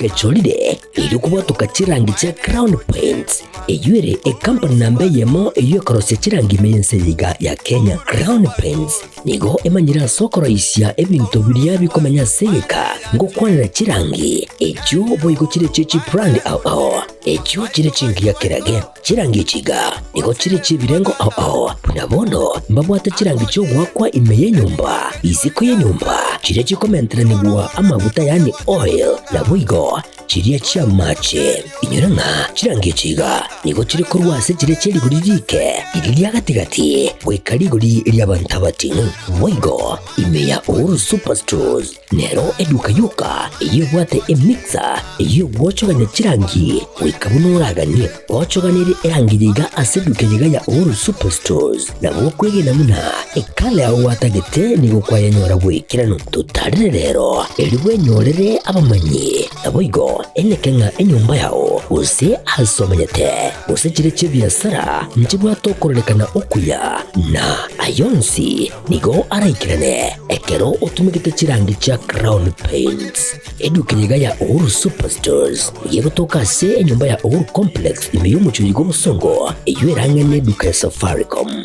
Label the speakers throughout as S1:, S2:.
S1: Gechorire erio kobwatoka chirangi chia Crown Paints, eyio ere ekampani namba eyemo eyio ekorosia chirangi ime y'ense eye iga ya Kenya. Crown Paints nigo emanyire ase okoroisia ebinto biria bikomenya ase egeka ngokwanera chirangi echio boigo chire chie chibrand ao ao echio chire chingiya kerage. Chirangi echi iga nigo chire chi'ebirengo ao ao, buna bono mbabwate chirangi chi'ogoakwa ime y'enyomba, isiko y'enyomba, chiria chikomenteranigwa amaguta yaani oil, naboigo chiria chi'amache. Inyora ng'a chirangi echi iga nigo chire korwa ase chiria chie rigori riike, riria ria gati-gati, goika rigori ri'abanto abating'u. Boigo ime ya Uhuru Superstores Nero eduka yoka eyio ebwate emixer eyio egwochogania chirangi goika buna oraganie. Ochoganerie erangi eye iga ase eduka eye iga ya Uhuru Superstores. Nabo okwegena buna ekala yao gwatagete nigo kwayenyora bw'ekeranu. Totarere rero erio bwenyorere abamanyi. Naboigo eneke ng'a enyomba yao gose aase omenyete gose chire chi'ebiasara nchibwate okororekana okuya, na ayonsi Nigo araikerane ekero otumegete chirangi chia Crown Paints. Eduka eye iga ya Uhuru Superstores nigo egotoka ase enyomba ya Uhuru Complex ime y'omochie oyo bw'obosongo eyio ere ang'e n'eduka ya Safaricom.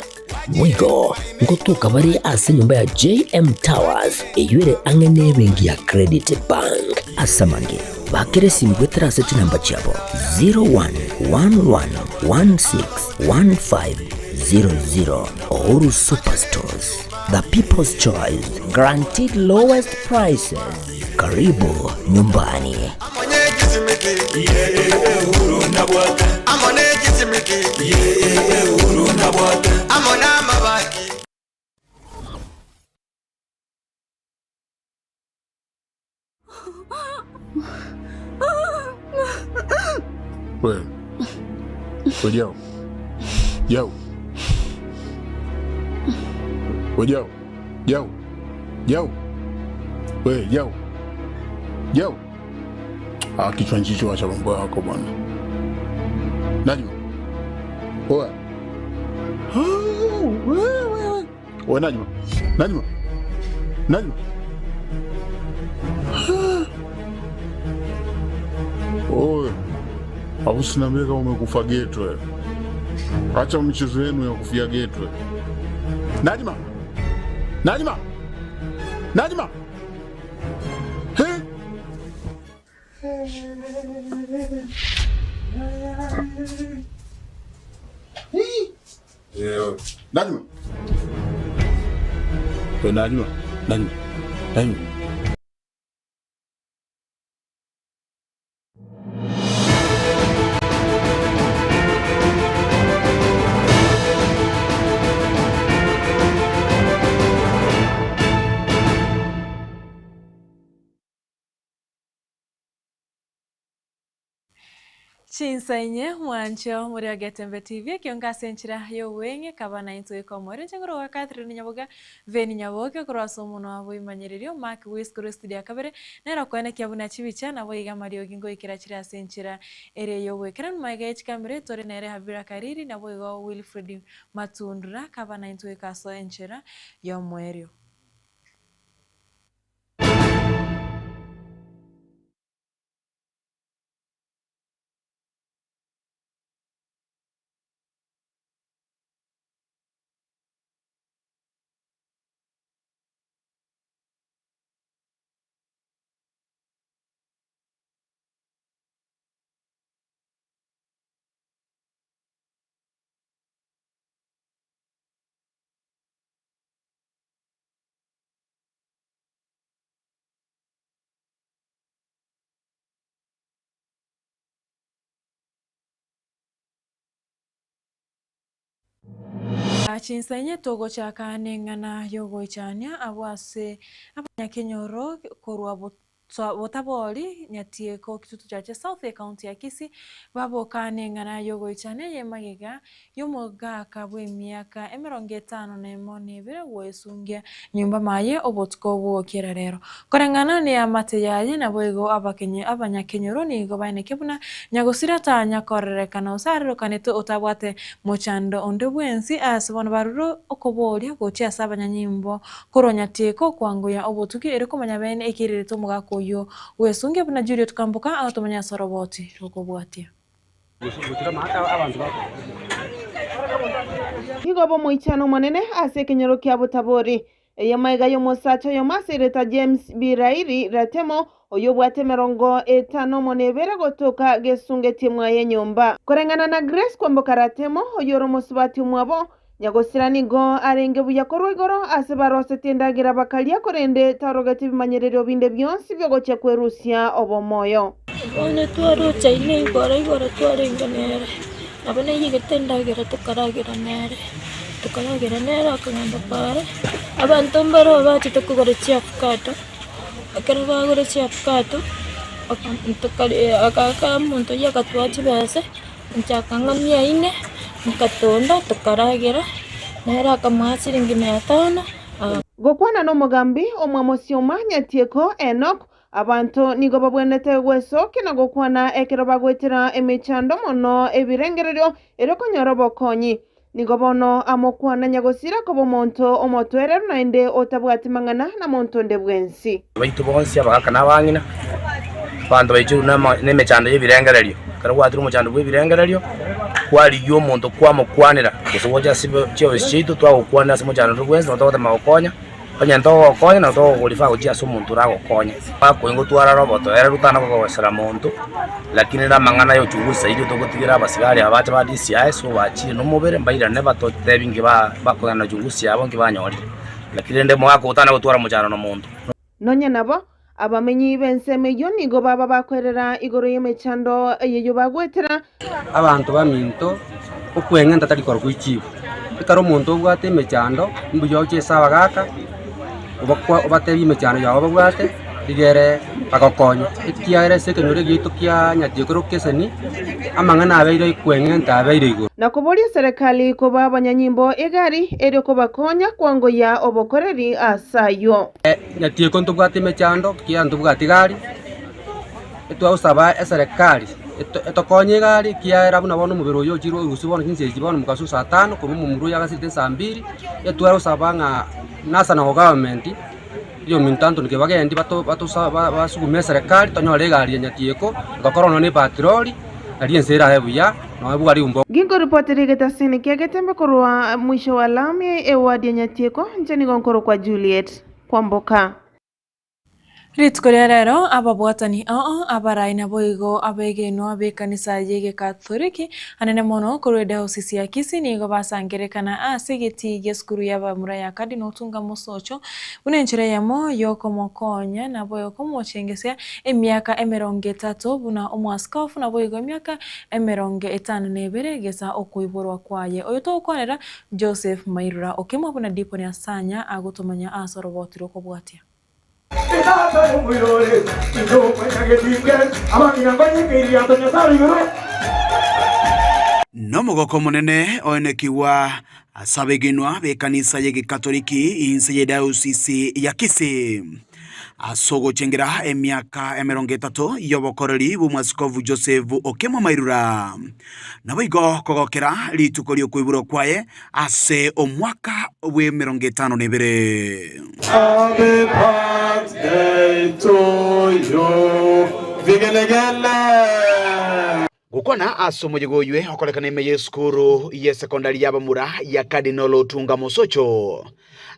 S1: Boigo ngotoka bare ase enyomba ya JM Towers eyio ere ang'e n'ebenki ya Credit Bank. Ase amange, bakera esimi goetera ase chinamba chiabo 0111161500. Uhuru Superstores, the people's choice, guaranteed lowest prices. Karibu nyumbani.
S2: We. We Jau. Jau. We Jau. Jau. Jau. We Jau. Jau. Ah, kichwa nchicho acha mambo yako bwana. Najma. Oa. Oh, we, we, we. We Najma. Najma. Najma. Oe. Afu usiniambie kama umekufa geto wewe. Acha michezo yenu ya kufia geto. Najma. Najma. Najma. He? Najma. We Najma. Najma. Najma.
S3: Chinsa inye mwanche more Agetembe TV, ekionga ase enchera y'obweng'e, kaba naintwe goika omore. Inche nkorokwa Catherine Nyaboga, Veni Nyaboke, korwa ase omonwa bw'ebimanyererio, Mark Wis korwa estudio ya kabere, nere okoenekia buna chibicha, naboigo amariogi ngoikera chire ase enchera ere y'ogoikeranu. Magega ye chikamera tore nere Habira Kariri, naboigo Wilfred Matundura, kaba naintwe goika ase enchera y'omoerio. Chinsa inye togochaka neng'ana y'ogoichania abwo ase abanyakenyoro korwa Botabori, Nyatieko, Kitutu Chache South, Ekaunti ya Kisii, baboka neng'ana y'ogoichania y'emagega y'omogaka bw'emiaka emerongo etano na emo na ebere gwesungia nyomba maye obotuko bw'okera rero. Koreng'ana neamate yaye naboigo abanyakenyoro nigo baeneke buna nyagosira tanya korerekana gose arerokanete otabwate mochando onde bwensi ase bono barure okoboria gochia ase abanyanyimbo korwa nyatieko kwangoya obotuki erio komanya bene ekererete omogaka oyio. oyio bwesungia buna Juliet Kwamboka agotomanya ase oroboti rokobwatia.
S4: Nigo bomoichano omonene ase ekenyoro kia Botabori. Eyamaiga y'omosacha oyomo ase erieta James Birairi Ratemo, oyio obwate emerongo etano omo na ebere gotoka gesungetie mwaye enyomba. Koreng'ana na Grace Kwamboka Ratemo, oyio ore omosubati omwabo, Nyagosira nigo arenge buya korwa igoro ase barosetie endagera bakaria, korende tarogeti ebimanyererio binde bionsi bi'ogochia kwerusia obomoyo.
S5: Bono twarochaine igoro igoro twarenge nere, nabo naiyegete endagera tokaragera nere, tokaragera nere akagenda paara, abanto mbaro bachete kogora chiafukado, ekero bagora chiafukado, aka omonto oyio agatoa chibesa. Inche akang'amia ine, nkatonda tokaragera, nere akamoa chiringi mia tano.
S4: Gokwana nomogambi omwamosi o Manyatieko, Enock, abanto nigo babwenerete gwesokia na gokwana ekero bagoetera emechando mono ebirengererio erio konyora obokonyi. Nigo bono amokwana nyagosira koba omonto omotoereru naende otabwati mang'ana na monto onde bwensi.
S6: Baito bonsi, abagaka na abang'ina, abanto baichorwe nemechando y'ebirengererio. Ekero gwatire omochando bw'ebirengererio, kwarigia omonto kwamokwanera, gose gocha ase chiofisi chiaito twagokwanera ase omochando onde bwensi nabo togotema gokonya, onye ntogogokonya nabo togokorifer gochia ase omonto oragokonye. Bakoigwa twarara obotoereru totana kogosera monto, lakini na amang'ana ya uchunguzi zaidi togotigera abasigari aba bache ba DCI so bachire nomobere mbairane batotebi nki ba bakogenda na uchunguzi yabo nki banyorire. Lakini rende omogaka otana gotwara omochando na omonto.
S4: Nonya nabo, abamenyi b'ensemo eyio nigo baba bakwerera igoro y'emechando eyio bagoetera.
S7: Abanto baminto, okweng'enta tari korokwa echifu. Ekero omonto obwate emechando, mbuya oche ase abagaka, obakwa obatebie emechando yabo babwate, rigere bagokonye. Ekiagera ase ekenyoro egiaito kia Nyatiekero Keseni, amang'ana abeire okweng'enta abeire igoro.
S4: Na koboria eserekari koba abanyanyimbo egari, erio kobakonya kwangoyia obokoreri ase ayio.
S7: Nyatieko ntobwate emechando, ekiagera ntobwati gari, etwagosaba eserekari etokonye egari ekiagera buna bono omobere oyo ochire orusia bono chinsa echi bono mogaso saa tano korwa omomura oyo agasirete saa mbiri, etwagosaba ng'a national government oyominto Anthony Kibagendi bato batosa basugume eserekari tonyore egari ya Nyatieko egokora nonya na epatroli nario ense erabe buya nonya bwari mbo.
S4: Ginkoripotera egetasini kia Getembe korwa mwisho wa lami eward ya Nyatieko, inche nigo nkorokwa Juliet Kwamboka.
S3: Rituko ria rero ababwatani ao abarai naboigo abegenwa b'ekanisa y'Egekatholiki anene mono korwa edayosisi ya Kisii nigo basangerekana ase egetii gi'esukuru y'abamura ya Cardinal Otunga Mosocho buna enchera eyemo y'okomokonya naboigo komochengesia emiaka emerongo etato buna omoaskofu naboigo emiaka emerongo etano na ebere gesa okoiborwa kwaye. Oyo togokwanera Joseph Mairura okemwa buna Dikoni Asanya agotomanya ase oroboti rw'okobwatia.
S8: Nomogoko omonene oenekigwa ase abegenwa b'ekanisa y'Egekatoliki inse y'Edayosisi ya Kisii ase ogochengera emiaka emerongo etato y'obokoreri bw'Omwasikofu Joseph Okemwa Mairura. Naboigo kogokera rituko ri'okoiborwa kwaye ase omwaka bw'emerongo etano na ebere.
S9: Happy birthday to you. Vigelegele.
S8: Gokwana ase omoyega oywe okorekana ime y'esukuru y'esekondari y'abamura ya Cardinal Otunga Mosocho.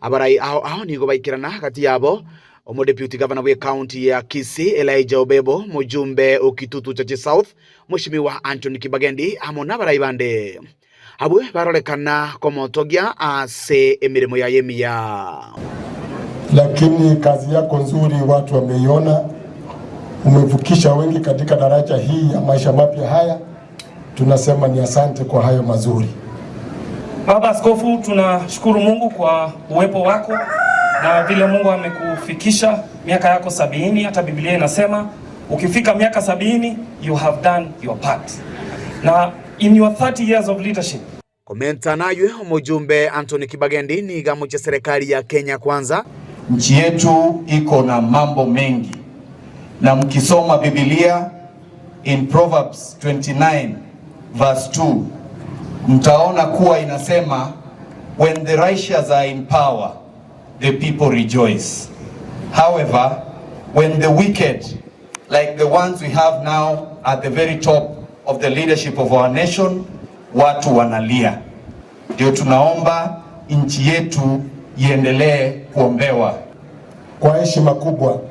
S8: Abarai ao ao nigo baikerana gati yabo Omodeputy Governor bw'ecounty ya Kisii Elijah Obebo, mojumbe o Kitutu Chache South Mweshimiwa Anthony Kibagendi amo nabarai bande. Abwe barorekana komotogia ase emeremo yaye emiya.
S9: Lakini kazi yako nzuri watu wameiona, umevukisha wengi katika daraja hii ya maisha mapya haya, tunasema ni asante kwa hayo mazuri.
S10: Baba Askofu, tunashukuru Mungu kwa uwepo wako na vile Mungu amekufikisha miaka yako 70. Hata Biblia inasema ukifika miaka 70 you have done your part. Na in your 30 years of leadership
S8: Komenta naywe omojumbe Anthony Kibagendi nigo amochia serikali ya Kenya Kwanza.
S11: Nchi yetu iko na mambo mengi, na mkisoma Biblia in Proverbs 29 verse 2 mtaona kuwa inasema when the righteous are in power the people rejoice, however When the wicked like the ones we have now at the very top of the leadership of our nation, watu wanalia. Ndio tunaomba nchi yetu iendelee kuombewa.
S9: Kwa heshima kubwa,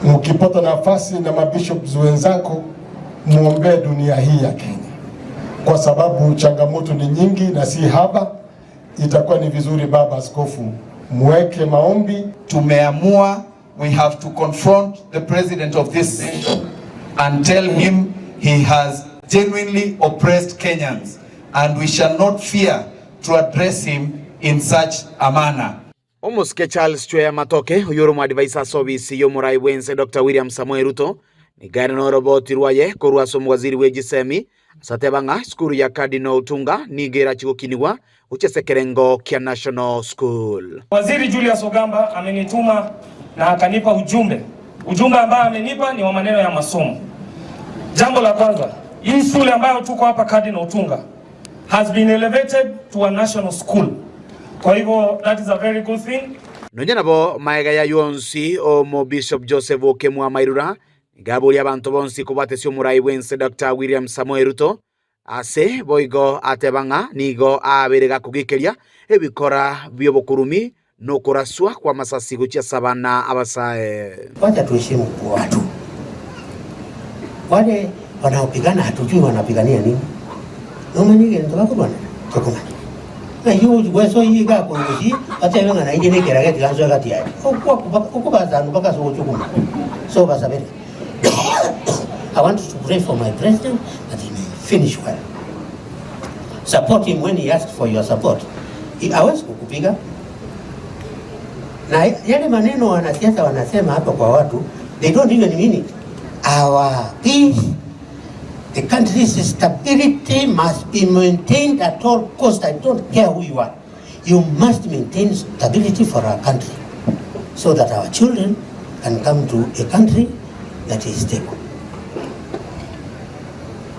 S9: mkipata nafasi na mabishops wenzako, muombee dunia hii ya Kenya, kwa sababu changamoto ni nyingi na si haba. Itakuwa ni vizuri, Baba Askofu, muweke maombi.
S11: Tumeamua we have to confront the president of this nation and tell him he has genuinely oppressed Kenyans and we shall not fear to address him in such a manner.
S8: Omosike Charles Chweya Matoke, oyio ore omoadvisor ase obisi y'omorai bw'ense Doctor William Samoei Ruto, nigo are noroboti rwaye korwa ase omowaziri bwe chisemi ase ateba ng'a esukuru ya Cardinal Otunga nigo erachi gokinigwa gochia ase ekerengo kia National School.
S10: Waziri Julius Ogamba amenituma na akanipa ujumbe. Ujumbe ambao amenipa ni wa maneno ya masomo. Jambo la kwanza, hii shule ambayo tuko hapa Cardinal Otunga has been elevated to a national school. Kwa hivyo that is a very good thing.
S8: Nonya nabo maega y'ayio onsi, Omobishop Joseph Okemwa Mairura nigo aboria abanto bonsi kobwatesia omorai bw'ense Doctor William Samoei Ruto ase boigo ateba ng'a nigo abeire gakogikeria ebikora bi'obokurumi na okoraswa kw'amasasi gochia ase abana abasae.
S12: Wacha tuheshimu watu wale wanaopigana, hatujui wanapigania nini. Nomanye egento bakorwanera tokomanya. Ng'ai ogochi gwesoyia iga akorusia batebe ng'a nainche nekerage tiga nsoe gati yaye. Okobasanga mpaka ase ogochia okomanya. So basabere. I want to pray for my president that he may finish well. Support him when he asks for your support. Hawezi kukupiga. Na yale maneno wanasiasa wanasema hapa kwa watu, they don't even mean it. Our peace, the country's stability must be maintained at all cost. I don't care who you are. You must maintain stability for our country so that our children can come to a country that is stable.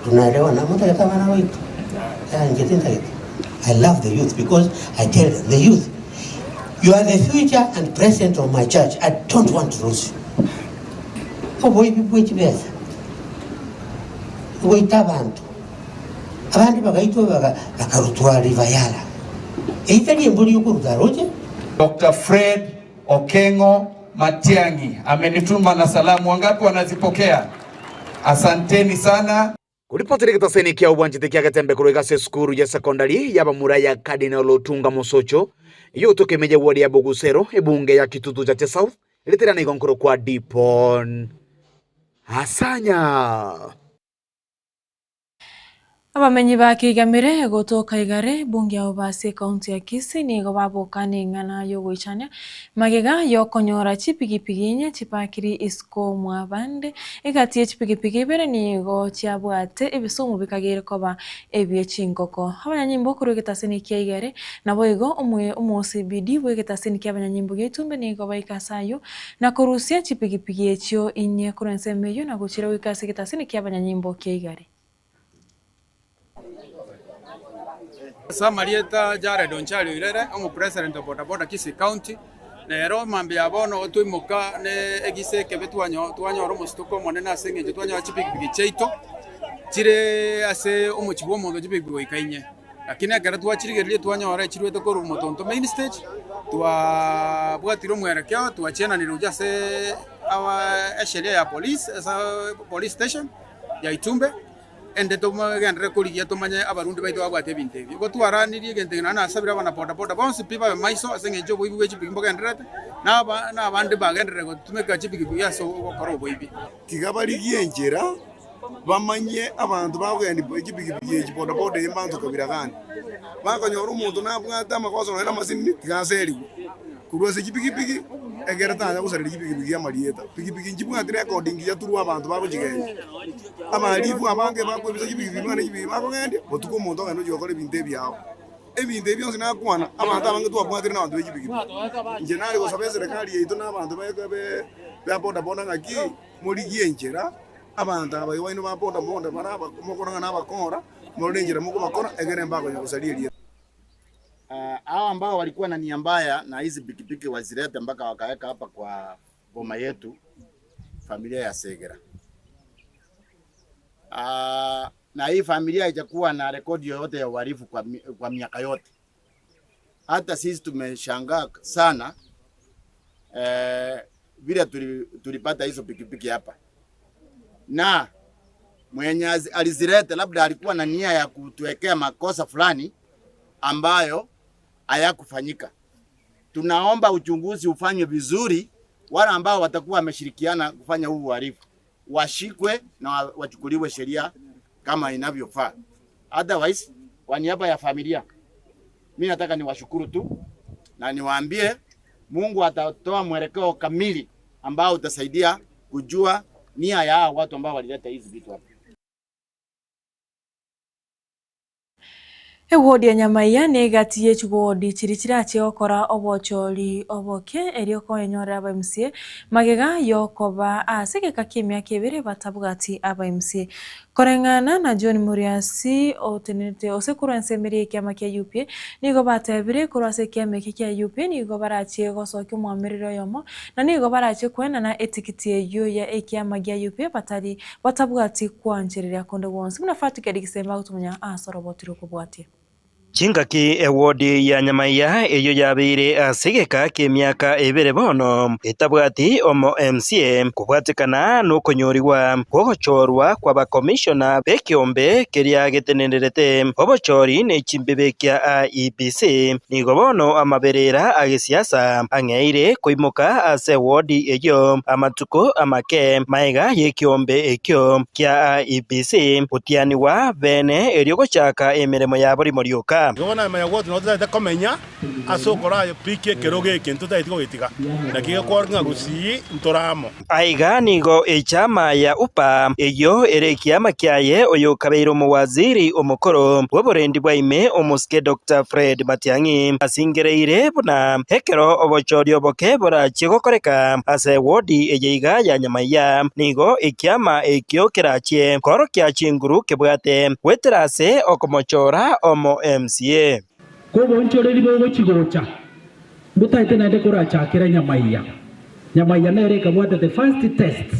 S12: Tunaelewa na mtu kama na wetu. I love the youth because I tell them, the youth, you are the future and president of my church. I don't want to lose you. Oboibi bwechibesa. Goita abantu. Abandi bagaitwa bakarutwa rivayala. Eitari emburi yokuruta roje.
S11: Dr. Fred Okengo Matiang'i amenituma na salamu. Wangapi wanazipokea? Asanteni sana.
S8: Koripotera egetaseni kia obwanchete kia Getembe korwa iga ase esukuru ya secondary y'abamura ya Cardinal Otunga Mosocho, eyio gotoka emeya eward ya Bogusero, ebunge ya Kitutu Chache South, eriterana igo nkorokwa Dipon Asanya.
S3: Abamenyi ba Keigamire gotoka Igare, bunge ya Obasi ekaunti ya Kisii nigo baboka neng'ana yogoichania magega yokonyora chipigipigi inye chipakiri isiko mwabande. Egati ye chipigipigi ibere nigo chiabwate ebisumu bikageire koba ebie chingoko. Abanyanyimbo korwa egetaseni kia Igare naboigo omo CBD bw'egetaseni kia abanyanyimbo gia Itumbe nigo baika ase ayio na korusia chipigipigi echio inye korwa ensemo eyio na gochira goika ase egetaseni kia abanyanyimbo kia Igare.
S13: Ase amarieta Jared Onchari Oirere, omopresident o bodaboda Kisii County, nero mambia ya bono twaimoka ne egisa ekebe twanyora omosituko omonene ase eng'encho twanyora chipikipiki chiaito chire ase omochie bwa omonto chipikipiki goika inye. Lakini ekero twachirigereria twanyora echirwete korwa Motonto main stage, twabwatire omwerekeo twachenanire gochia ase esheria ya police ase police station ya Itumbe, ende tomogenderere korigia tomanye abarundi baito babwate ebinto ebi. Igo twaranirie egento eke naende nasabire abana bodaboda bonsi pi babe maiso ase eng'encho oboibi bwa chipikipiki mbogendererete, na abande bagenderere gotumeka chipikipiki ase ogokora oboibi.
S14: Tiga barigie enchera bamanye abanto bakogenda chipikipiki echi bodaboda eye mbanto kabira gani. Bakonyora omonto nabwate amagoso nonya na amasini tiga aserigwe korwa ase chipikipiki ekero tanya gosareria chipikipiki amarieta. Pikipiki nchibwati record ngiya turwa abanto bagochigendia. Abahalifu abange bakoebisa chipikipiki buna chipikipiki bakogendia botuko omonto ogenda ochia gokora ebinto ebiao. Ebinto ebi bionsi nakwana abanto abange twabwatire na abanto be chipikipiki. Inche nare gosaba eserekari yaito na abanto ba bodaboda ng'aki morigie enchera abanto aba igo baino ba bodaboda bare mokora ng'a nabakora morore enchera mokobakora ekere mbakonya gosaria erieta.
S15: Hawa ambao walikuwa na nia mbaya na hizi pikipiki wazilete mpaka wakaweka hapa kwa boma yetu familia ya Segera. Na hii familia haijakuwa na rekodi yoyote ya uhalifu kwa miaka yote. Hata sisi tumeshangaa sana vile tulipata hizo pikipiki hapa, na mwenye alizileta labda alikuwa na nia ya kutuwekea makosa fulani ambayo hayakufanyika. Tunaomba uchunguzi ufanywe vizuri, wale ambao watakuwa wameshirikiana kufanya huu uhalifu washikwe na wachukuliwe sheria kama inavyofaa. Otherwise, kwa niaba ya familia, mimi nataka niwashukuru tu na niwaambie Mungu atatoa mwelekeo kamili ambao utasaidia kujua nia ya hao watu ambao walileta hizi vitu hapa.
S3: Ewodi ya Nyamaiya negati ye chibodi chiri chirache gokora obochori oboke erio koenyorera aba MCA magega yokoba ase egeka kia emiaka ebere batabwati aba MCA. Koreng'ana na John Muriasi otenenete ase korwa ense emere ya ekiama kia UPA nigo batebire korwa ase ekiama eke kia UPA nigo barachie gosokia omwamereri oyomo na nigo barachie koenana etikiti eywo ya ekiama gia UPA batari batabwati kwanchereria konde gwonsi buna Fatika Erigisemba agotumanya ase oroboti rokobwatia.
S16: Chingaki ewodi ya Nyamaiya eyo yabeire ase egeka kia emiaka ebere bono etabwati omo MCA kobwatekana nokonyoriwa gwogochorwa kwa bakomishona b'ekiombe keria getenenderete obochori na echimbebe kia IEBC nigo bono amaberera agesiasa ang'eire koimoka ase ewodi eyo amatuko amake maega y'ekiombe ekio kia IEBC gotianiwa bene erio gochaka emeremo yabo rimo rioka.
S17: Igo bono amanya gwothe no totagete komenya ase okora piki ekero geke ntotagete kogetiga naki gekorwa ng'a gusii ntoramo.
S16: Aiga nigo echama ya UPA eyo ere ekiama kiaye oyo kabeire omowaziri omokoro bw'oborendi bwaime omosike Dr. Fred Matiang'i asingereire buna ekero obochori oboke borachie gokoreka ase wodi eye iga ya Nyamaiya nigo ekiama ekio kerachie korokia chinguru kebwate gwetera ase okomochora omo MCA.
S18: Kobonchoreri bogochigocha mbutaete naende korachakera Nyamaiya. Nyamaiya nere ekabwate the first test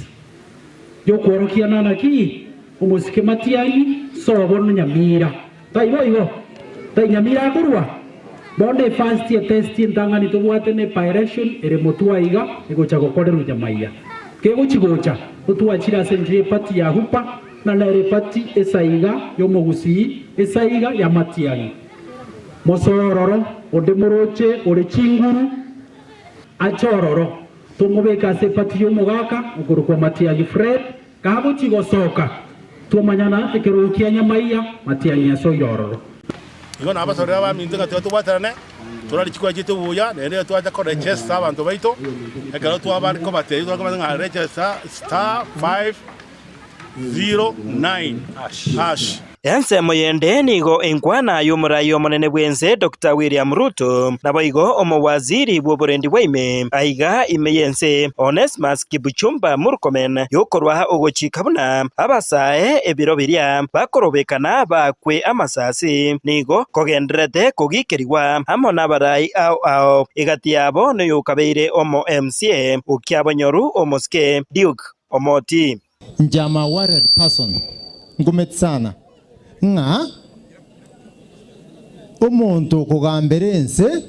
S18: yokworokia nanaki omosike Matiang'i sobo na Nyamira taibo igo tai Nyamira akorwa bono efirst etest entang'ani tobwate na by-election ere motwa iga egocha gokorerwa Nyamaiya kegochigocha totwachire ase enchera epati ya UPA na nere epati esaiga yomogusii esaiga ya Matiang'i mosororo onde moroche ore chinguru achororo tomobeka ase epati yomogaka okorokwa Matiang'i Fred kagochigosoka twamanyana ekero kia Nyamaiya Matiang'i asoire ororo.
S17: Igo nabasorera abaminto ng'a tiga tobwaterane torari chikura chiaito buya naende twacha korechesta abanto baito ekero twabari kobatebia twakomanya ng'a register star 509 hash.
S16: Ensemo yende nigo enkwana y'omorai omonene bwense Dr. William Ruto naboigo omowaziri bw'oborendi bwaime aiga ime yense Onesmus Kipchumba Murkomen yokorwa ogochika buna abasae ebiro biria bakorobekana bakwe amasasi nigo kogenderete kogikeriwa amo n'abarai ao ao egati yabo niyokabeire omo MCA okiabonyoru omosike Duke Omoti.
S19: Njama worried person ngumeti sana ng'a omonto okogambera ense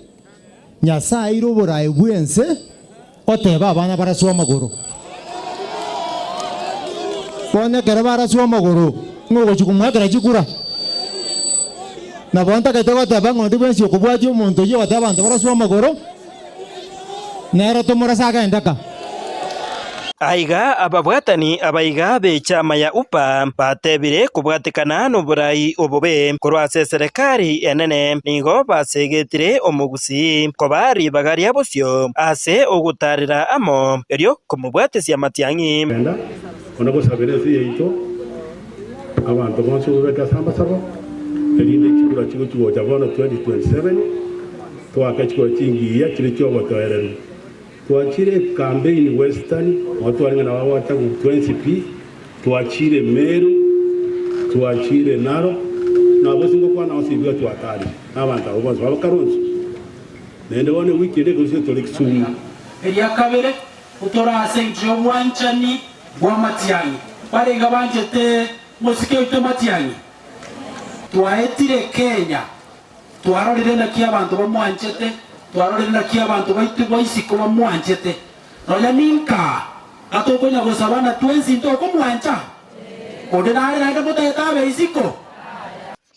S19: Nyasaye aire oborayi bwa ense oteba abana baraswa amagoro bono ekero baraswa amagoro ng'a ogochi komwakera chikura nabo ntagete goteba ng'a onde bwensi okobwatia omonto oywo ogoteba abanto baraswa amagoro nere tomorase agende ka.
S16: Aiga ababwatani abaiga b'echama ya UPA batebire kobwatekana n'oborai obobe korwa ase eserekari enene nigo basegetire omogusii koba ribaga ria bosio ase ogotarera amo erio komobwatesia Matiang'i.
S17: Enda ona gosabera ense yaito abanto bonsi bobeke ase amasabo erinde chikura chigochigocha bono 2027 twake chikura chingiya chire chiogotoereru twachire campaign Western watwarenga na wawacha ku 20p twachire Meru twachire Narok na bosingo kwa na osibwa twatari abantu abo bonsi babakaronso nende bone wiki ere gose tuli Kisumu.
S18: Eria kabere Tore ase engencho y'obwanchani bwa Matiang'i. Barenge banchete mosike oito Matiang'i? Twaetire Kenya, twarorire naki abanto bamwanchete, twarorire naki abanto baito ba isiko bamwanchete. Nonya ninka, gatokonya gosaba na twensi ntokomwancha? Onde nare naende motagete abe isiko?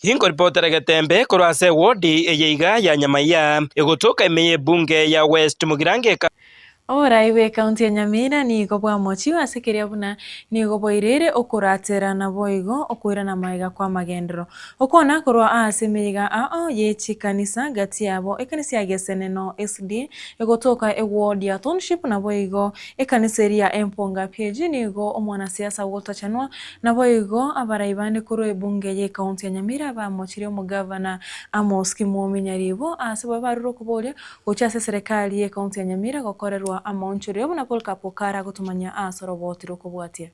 S16: Inkoripotera getembe korwa ase ewodi eye iga ya Nyamaiya, egotoka ime y'ebunge ya West Mugirango eka.
S3: Oborai bw'ecounty ya Nyamira nigo bwamochigwe ase keria buna nigo boireire okoratera naboigo okoirana magega kw'amagenderero. Okwana korwa aase emeyega ao ye chikanisa gati yabo ekanisa ya Geseneno SDA egotoka eward ya Township naboigo ekanisa eria ya Emponga PAG nigo omwanasiasa ogotachanwa Naboigo abarai bande korwa ebunge y'ecounty ya Nyamira bamochirie omogavana Amos Kimwomi Nyaribo ase bobe barure okoboria gochia ase eserekari y'ecounty ya Nyamira gokorerwa amaonchorerio buna Polycarp Okara agotomanya ase oroboti rw'okobwatia.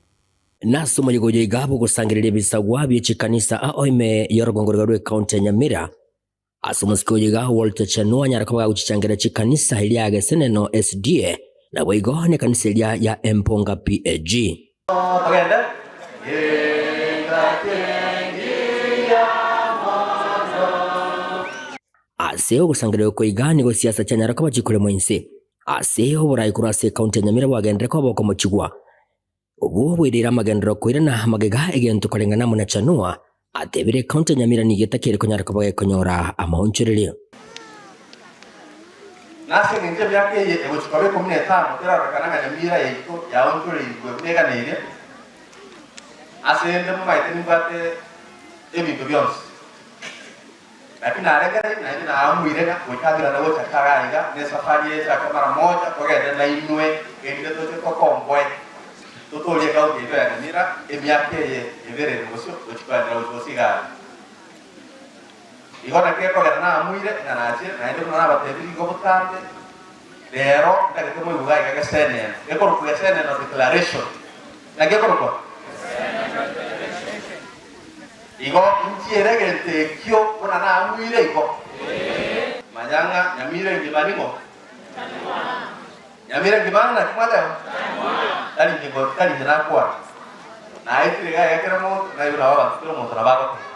S1: Nase omoyega oyo iga bogosangereria ebisagwa bie chikanisa ao ime y'orogongo rwa rw'ecounty ya Nyamira. Ase omosike oyo iga Walter Chanua anyare koba gagochichangeria chikanisa eria ya Geseneno SDA naboigo nekanisa eria ya Emponga PAG.
S20: Togende.
S1: Ase ogosangereria oko iga nigo siasa chianyara koba chikoremwa inse. Ase oborai korwa ase ekaunti ya Nyamira bwagenderere koba bokomochigwa. Obwo bwereire amagenderero koirana magega egento koreng'ana amo na Chanua atebire ekaunti ya Nyamira nigo etakeire konyara koba gekonyora amaonchorerio.
S20: Nase engencho emiaka eye egochia koba ikomi na etano terarorekana ng'a Nyamira yaito yaonchoreirwe buna eganeirie, ase ende momaete nimbwate ebinto bionsi. Lakini narengereiri naende naamuire ng'a goika agirana gocha kare aiga, nesafari eye echake mara moja, togende nainwe, erinde toche tokomboe, totoorie ekaunti yaito ya Nyamira emiaka eye ebere ere bosio, gochia koenderera gochia bosio iga aria. Igo naki ekogera naamuire ng'a nachire, naende buna nabatebirie igo botambe, rero ntagete moigwe iga iga geseneno, gekorokwa geseneno declaration. Naki ekorokwa? Igo inchiere egento ekio buna namuire igo. Manya ng'a nyamira engima ning'o? Nyamira engima ng'a naki mwateba? Tari inche ngo tari inche nakwana. Naetire iga iga kera omonto, naigwe nabo abanto kera omonto nabo agoteba.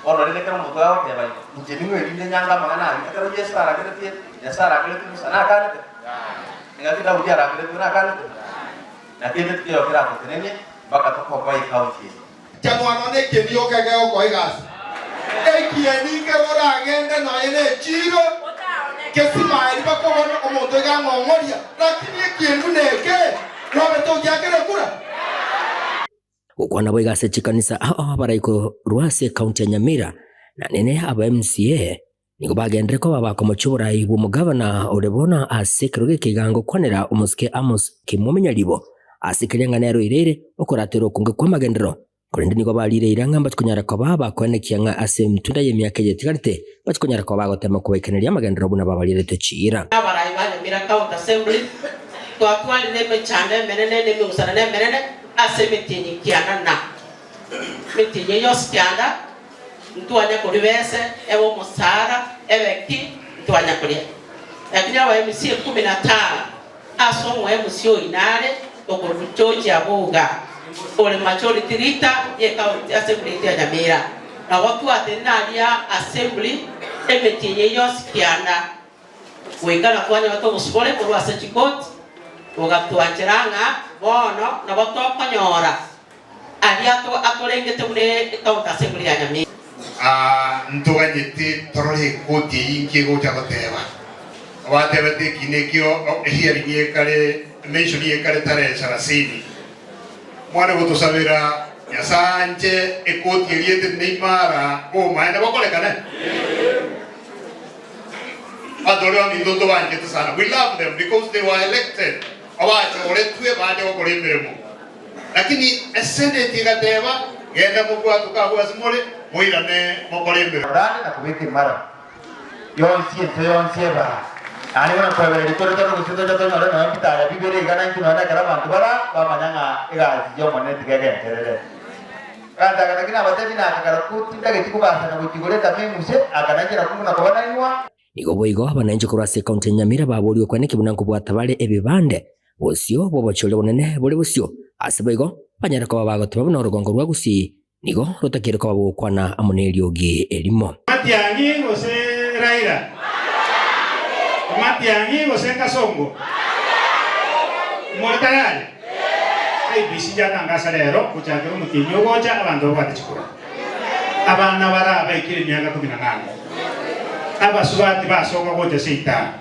S20: Bono rende kera omonto gagoteba igo, inche ning'o erinde nyange amang'ana ayio? Ekero Yeso arangeretie, Nyasae arangeretie Musa, nakanete? Engaki Daudi arangeretigwe, nakanete? Na kende tikeiyo keratotenenie mpaka tokoboa ekaunti eye.
S21: Chanwa nonya ekieni gioka egegokoa egasi. Ekieni nkere oragende nonya nechiiro kesimaeri bakobona omonto iga ang'ong'oria, lakini ekieni buna eke kwabete ogiakera ekura.
S1: Gokwana boigo ase chikanisa ao abarai korwa ase ekaunti ya Nyamira na nene aba MCA Nigo bagenderere koba bakomochia oborai bw'omogavana ore bono ase ekerogo eke iga ngokwanera omosike Amos Kimwome-Nyaribo ase keria ng'a nere oireire okoratera okonge kw'amagenderero, korende nigo barireire ng'a mbachi konyara koba bakoenekia ng'a ase emitunda y'emiaka eye etigarete mbachi konyara koba bagotema kobaikaneria amagenderero buna babarieretwe chiira.
S22: Abarai ba Nyamira County Assembly twatwarire emechando emenene na emegusano emenene ase emetienyi kianda na emetienyi yonsi kianda. Ntwanya koria bese, ebe omosara, ebe ki, ntwanya koria. Lakini abaemusia ikomi na tano ase omoemusia oyio nare okorokwa George Abuga, ore majority leader ye county assembly yaito ya Nyamira. Nabo twatenena aria assembly emetienyi eyio yonsi kianda, goika na twanyorete obosibore korwa ase chikoti, bogatwanchera ng'a bono nabo tokonyora Aria atorengete buna ekaunti ase engoro ya Nyamira.
S23: Aa, ntoganyete torore ekoti eyio inki egocha goteba. Batebete ekina ekio hearing ekare mention ekare tarehe sarasini. Mwane gotosabera Nyasae anche ekoti eria etenene imara obomaene bokorekane. Abanto baria baminto ntobanchete sana. We love them because they were elected. Abachoretwe bache gokora emeremo. Lakini eseneti egateba, Genda mobwatoke agwo ase more, moirane mokore emeremo.
S24: Orande na kobeka emara yonsi ense yonsi ebara. Naende buna kwebereria tore tore gose tocha tonyore nonya bitaya bibere iga naintwe nonya ekero abanto bara bamanya ng'a egasi y'Omonene tiga egenderere. Gantaka naki nabatebie nakagara ko tindageti kobasana gochia igoro etama eng'use, aka nanchera kong'una koba nainwa.
S1: Nigo boigo abananchi korwa ase ekaunti ya Nyamira baborigwe kweneki buna nkobwata bare ebibande. Bosio bw'obochori obonene bore bosio, ase boigo banyare koba bagoteba buna orogongo rwa Gusii nigo rotakeire koba bogokwana amo neriogi erimo.
S2: Matiang'i gose Raila? Matiang'i gose Kasongo? More tayari? IEBC yatangasa rero gochakera omotienyi ogocha abanto babwate chikura. Abana bare abaikire emiaka kumi na nane, abasubati basoka gocha seita,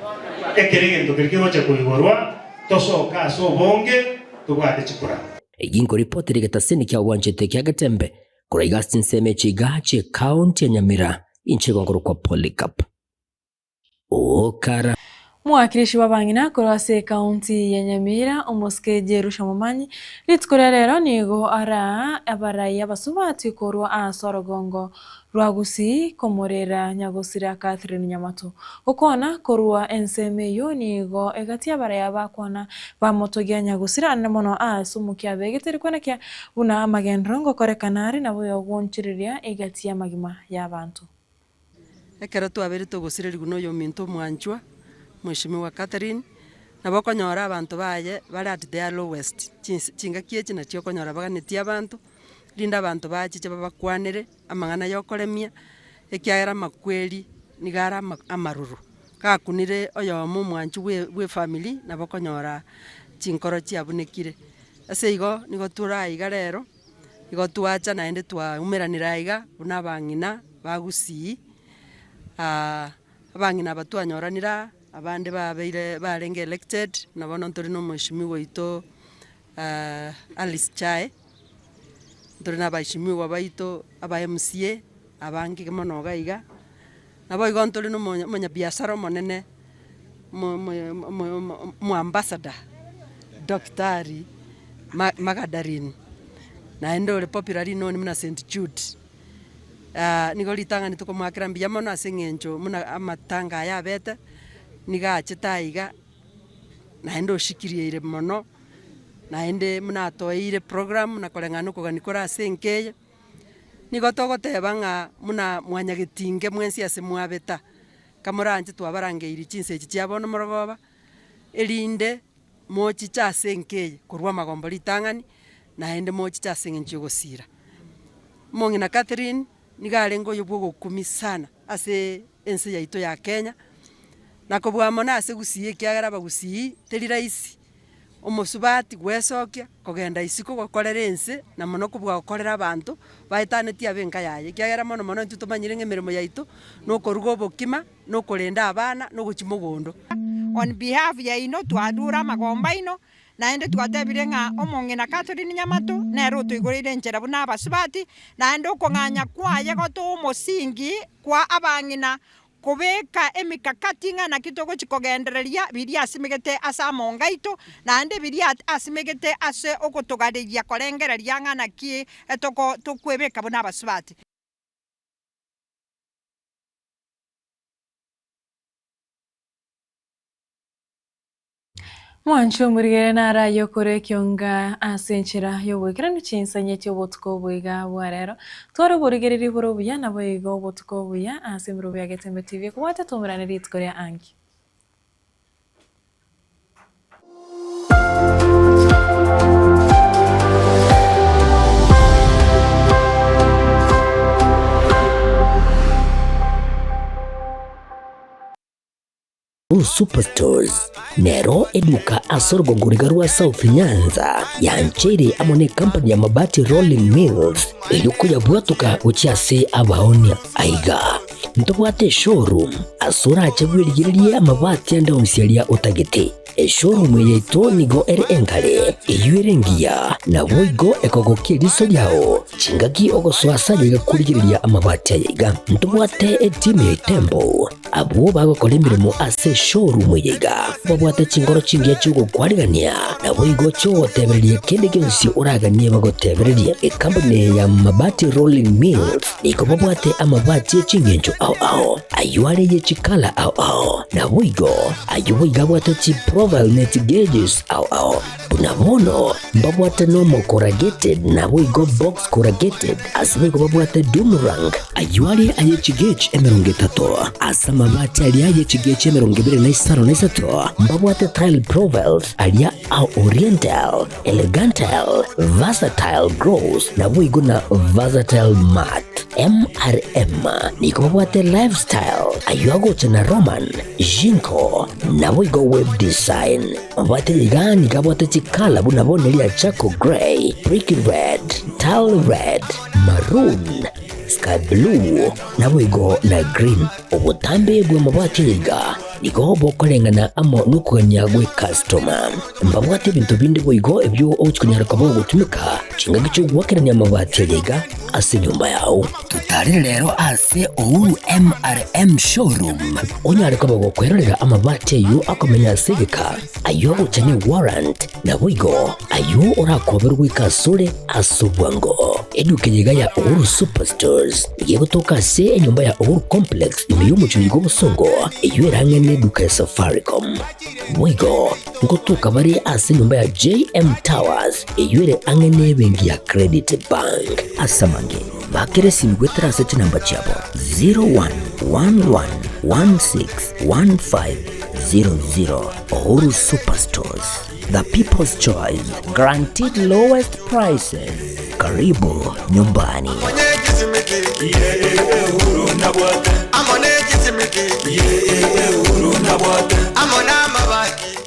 S2: ekero egento keria kegocha koigorwa, tosoke ase obonge tobwate chikura.
S1: Eyio nkoripoti ere egetaseni kia obwanchete kia Getembe korwa iga ase chinsemo echi iga chie county ya Nyamira inche igo nkorokwa Polycarp Okara.
S3: Omowakilishi bw'abang'ina korwa ase ekaunti ya Nyamira, omosike Jerusha Momanyi, rituko ria rero nigo araa abarai abasubati korwa ase orogongo rwa Gusii komorera nyagosira Catherine Nyamato. Gokwana korwa ensemo eyio nigo egati abarai aba bakwana bamotogia nyagosira anene mono ase omokia abegete rikwana buna amagenderero ngokorekana are naboigo goonchoreria egati y'amagima y'abanto.
S5: Ekero twabeire togosirerigwa na oyominto omwanchwa, Mweshimiwa Catherine, nabo okonyora abanto baye bare at their lowest, chinse chingaki echi nachio okonyora baganetie abanto, rinde abanto bachiche babakwanere amang'ana ya okoremia, ekiagera amakweri nigo are ama amaroro. Gakunire oyomo omwanchi bwe bwa efamiri nabo okonyora chinkoro chiabunekire. Ase igo nigo tore aiga rero. Igo twacha naende twaumeranire aiga buna abang'ina ba Gusii, abang'ina aba twanyoranire aa, abande babeire barenge elected, buna bono ntori na omweshimiwa oito Alice Chae, ntori na abaheshimiwa baito aba MCA abange mono iga iga, naboigo ntori na omonya omonyabiasara omonene mo- mo- mo- mo- omoambassador Daktari Magadaline, naende ore popularly known buna St. Jude. Nigo ritang'ani tokomoakera mbuya mono ase eng'encho buna amatanga aya abete, nigo achete aiga, naende oshikirieire mono, naende buna atoeire program na koreng'ana na okogania kore ase enka eye. Nigo togoteba ng'a buna mwanyagetinge mwensi ase mwabeta, kamoranche twabarangeirie chinsa echi chia bono morogoba, erinde mochiche ase enka eye korwa amagombo ritang'ani, naende mochiche ase eng'encho y'ogosiira. Omong'ina Catherine nigo arenge oyo bw'ogokumia sana ase ense yaito ya Kenya, na kobua mono ase Gusii ekiagera abagusii teri rahisi omosubati gwesokia kogenda isiko gokorera ense na mono kobua gokorera abanto baetanetie abe enka yaye, ekiagera mono mono intwe tomanyire ng'a emeremo yaito na okoruga obokima. na okorenda abana, na ogochia mogondo.
S6: On behalf yaino twadure amagomba aino, naende twatebire ng'a omong'ina Catherine Nyamato nere otoigoreire enchera buna abasubati, naende okong'anya kwaye gotoa omosingi kwa abang'ina kobeka emikakati ng'a naki togochi kogendereria biria asimegete ase amonga aito, naende biria asimegete ase ogotogareria korengereria ng'a naki toko tokwebeka buna abasubati.
S3: Mwanche omorigere naro aye okore ekionga ase enchera y'oboikeranu chinsanye chi'obotuko oboiga bwa rero. Tware oborigereria bore obuya naboigo obotuko obuya ase emerobo ya Getembe TV ekobwate twaumerane rituko ria anki.
S1: Superstores nero eduka ase orogongo riga rwa South Nyanza yancheire amo ne company ya Mabati Rolling Mills erio koyabwatoka gochia ase abaonia. Aiga ntobwate eshowroom ase orache bwerigererie amabati ande onsi aria otagete. Eshowroom eye yaito nigo ere enkare, eyio ere engiya, naboigo ekogokia eriso riao chingaki ogosoa ase aye iga korigereria amabati aya iga. Ntobwate etimu ya Itembo Abwo bagokora emeremo ase eshowroom eye iga babwate chinkoro chingiya chi'ogokwarigania, naboigo chi'ogotebereria kende gionsi oraganie bagotebererie. Ekampuni eye ya Mabati Rolling Mills nigo babwate amabati e chingencho ao ao, ayio are ye chikala ao ao, naboigo ayio boigo abwate chiprofile ne chigeges ao ao. Buna bono mbabwate nomo corrugated naboigo box corrugated, ase boigo babwate doom rank, ayio are aye chigauge 30, ase amabati aria aye chigauge 25 na isato, mbabwate tile profiles aria. ao Oriental, Elegantal, Versatile Gloss naboigo na Versatile Matte. MRM nigo babwate Lifestyle, ayio agocha na Roman, Jinko, naboigo Web Design. Mabwate iga nigo abwate chikala buna bono eria Charcoal Grey, Brick Red, Tile Red, Maroon, Sky Blue, naboigo na Green. Obotambe bw'amabati iga nigo bokoreng'ana amo nokogania gw'ekastoma. Mbabwate ebinto binde boigo ebio ogochia konyara koba ogotumeka chingaki chi'ogoakerania amabati aya iga ase enyomba yao. Totarere rero ase Uhuru MRM Showroom onyare koba gokwerorera amabati ayio akomenya ase egeka, ayio agocha ne warrant, Naboigo ayio orakoberwe goika asore ase obwango. Eduka eye iga ya Uhuru Superstores nigo egotoka ase enyomba ya Uhuru Complex ime y'omochie oyo bw'obosongo, eyio erang'ane eduka ya Safaricom. Boigo ngotoka bare ase enyomba ya JM Towers eyio ere ang'e n'ebenki ya Credit Bank. Ase amange, bakera esimi goetera ase chinamba chiabo 0111161500. Uhuru Superstores, the people's choice, guaranteed lowest prices. Karibu nyumbani.
S4: Amo na amabati.